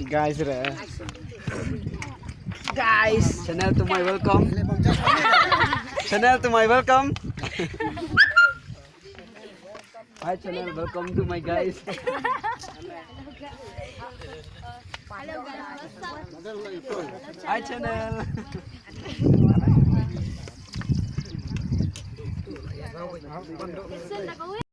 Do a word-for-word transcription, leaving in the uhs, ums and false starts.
Guys, re. Guys, channel to my welcome. Channel to my welcome. Hi channel, welcome to my guys. Hi channel.